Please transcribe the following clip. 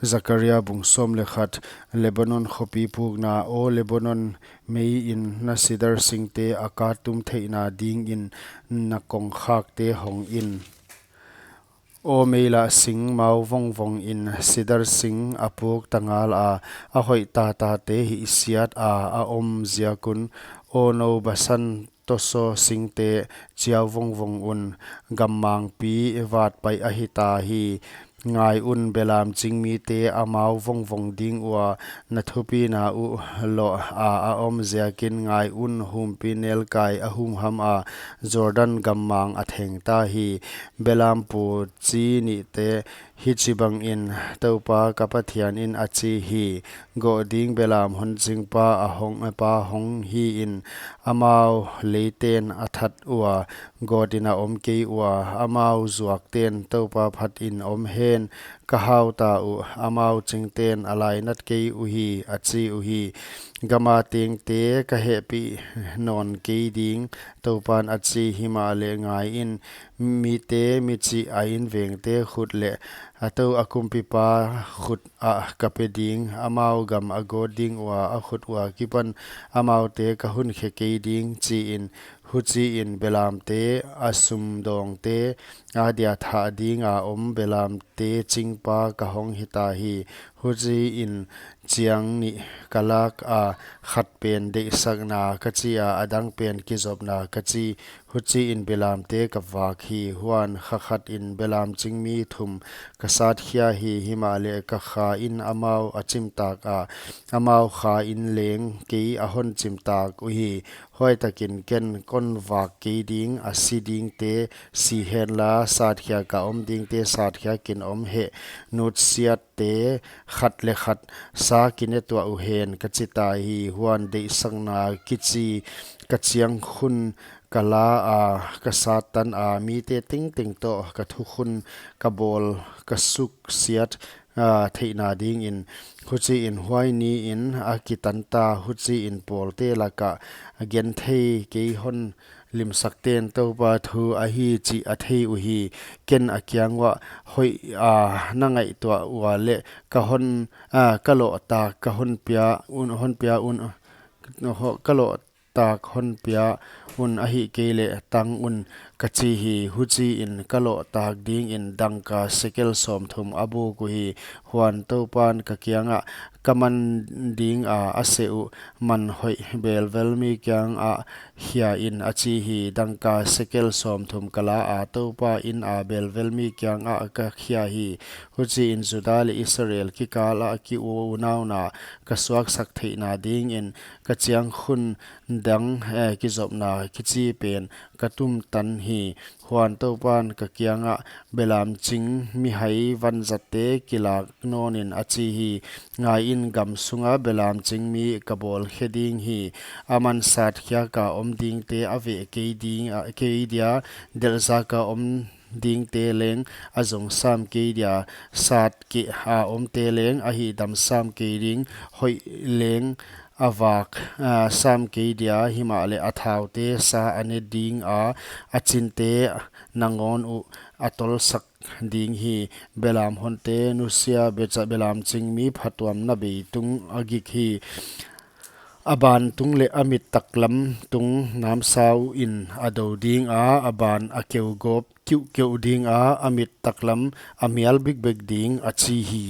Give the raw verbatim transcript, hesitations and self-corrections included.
Zakaria bung sawm leh khat. Lebanon khopi pukna. Aw Lebanon, mei in na sidar singte a ka tum theihna dingin na kongkhakte hong in. Aw meilah sing mau vongvong in, sidar sing a puk ta ngal a, a hoih tatate hihsiat a a om ziak un. Aw nou Basan tosaw singte, chiau vongvong un, gammangpi vatpaih ahi ta hi. Ngai un, belam ching mite amau vongvong ding ua, na thupina uh loh a a om ziakin. Ngai un, humpi nelkai a humham a, Jordan gammang a theng ta hi. Belam pu chi nihte, hichibangin Toupa ka Pathian in a chi hi: Goh ding belam honchingpa a hong, pa hong hi in, amau leiten a that ua, gawtin a om kei ua. Amau zuakten, Toupa phatin om hen, ka hau ta uh. Amau chingten a lainat kei uhi, a chi uhi. Gama tengte ka hehpih nawn kei ding, Toupan a chi. Himahleh ngai in, mite michih a invengte khut leh a tou a kumpipa khut ah ka pe ding. Amau gam a gawt ding ua, a khut ua kipan amaute ka hunkhe kei ding, chi in. Huchiin belamte, a sumdawngte adia thah dinga om belamte chingpa ka hong hita hi. Huchiin chiang nih ka lak a, khat pen deihsakna ka chi a, a dang pen kizopna ka chi. Huchiin belamte ka vak hi. Huan kha khatin belam chingmi thum ka satkhia hi. Himahleh ka kha in amau a chimtak a, amau kha in leng kei a hon chimtak uhi. Huaitakin ken kon vak kei ding, a si dingte si henla, satkhia ka om dingte satkhia kin om heh, nutsiatte khat leh khat sa kine tuah uhen, ka chi ta hi. Huan deihsakna kichi ka chiang khun ka la a, ka sat tan a, mite tengteng toh ka thukhun ka bawl ka suksiat, a, theihna dingin. Huchiin huai niin a kitan ta. Huchiin pawlte lakah genthei kei hon limsakten Toupa thu ahi chih a thei uhi. Ken a kiang uah, hoih a na ngaihtuah ua leh ka hon, a, ka loh tak ka hon pia un, hon pia un, ho-, ka loh tak hon pia un, ahihkeileh tang un, ka chi hi. Huchiin ka loh tak dingin dangka sekel sawmthum a buk uhi. Huan Toupan ka kiangah, ka man dinga a seh uh man hoih belvelmi kiangah khia in, a chi hi. Dangka sekel sawmthum ka la a, Toupa ina belvelmi kiangah ka khia hi. Huchiin Juda leh Israel kikalah ki-unauna ka suaksak theihna dingin ka chiang khun dang, eh, kizopna kichi pen ka tum tan hi. Huan Toupan ka kiangah, belam ching mihai vanzatte kilak nawnin, a chi hi. Ngai in, gam sunga belam chingmi ka bawl khe ding hi. Aman satkhia ka om dingte a veh kei ding, a, kei dia, delhzak a om dingte leng a zong sam kei dia, sat keh a omte leng a hihdam sam kei ding, hoih leng a vak, a, sam kei dia, himahleh a thaute sa a ne dinga, a chinte nangawn uh a tolsak ding hi. Belam honte nusia becha belam chingmi phatuamna bei tung a gik hi. A ban tung leh a mit taklam tung namsau in a do dinga, a ban a keugawp kiuhkeuh dinga, a mit taklam a mial bikbek ding, a chi hi.